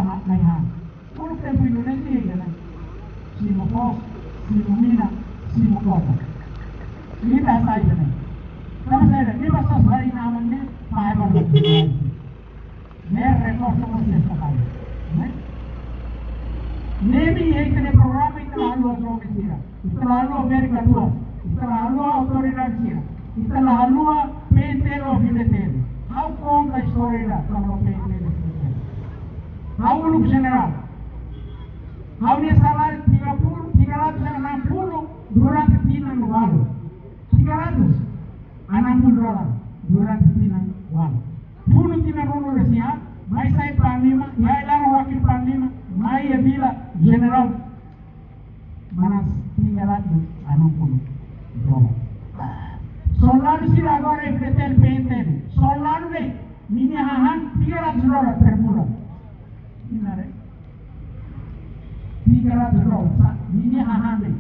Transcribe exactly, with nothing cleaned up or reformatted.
Mai ha. Uluk tempu Indonézia iha ne'e. Simu foos, simu mina, simu kota. Ita sai ne'e. Tanba saida? Ita só sai na mane, pai ba. Ne'e reforsa ba sesta kali. Ne'e? Ne'e mak iha ita-nia programa, ita la haluha jovem sira. Ita la haluha merkadua. Ita la haluha autoridade sira. Ita la haluha P N T L ou F-FDTL. Ha'u konta istória ida kona-ba P N T L ou F-FDTL. Ha'u uluk jenerál. Ha'u-nia saláriu tiga puluh, tiga ratus enam puluh durante tinan ualu. Tiga ratus enam puluh dolar durante tinan ualu. Funu tinan ruanulu-resin-haat, mai sai panglima, iha ai-laran wakil panglima, mai iha vila jenerál, manas tiga ratus enam puluh dolar. Soldadu sira agora F-FDTL, P N T L. Soldadu ne'e, ninia hahán tiga ratus dolar per bulan. Tinan ne'e. Tiga ratus dolar, sa, ninia hahán ne'e.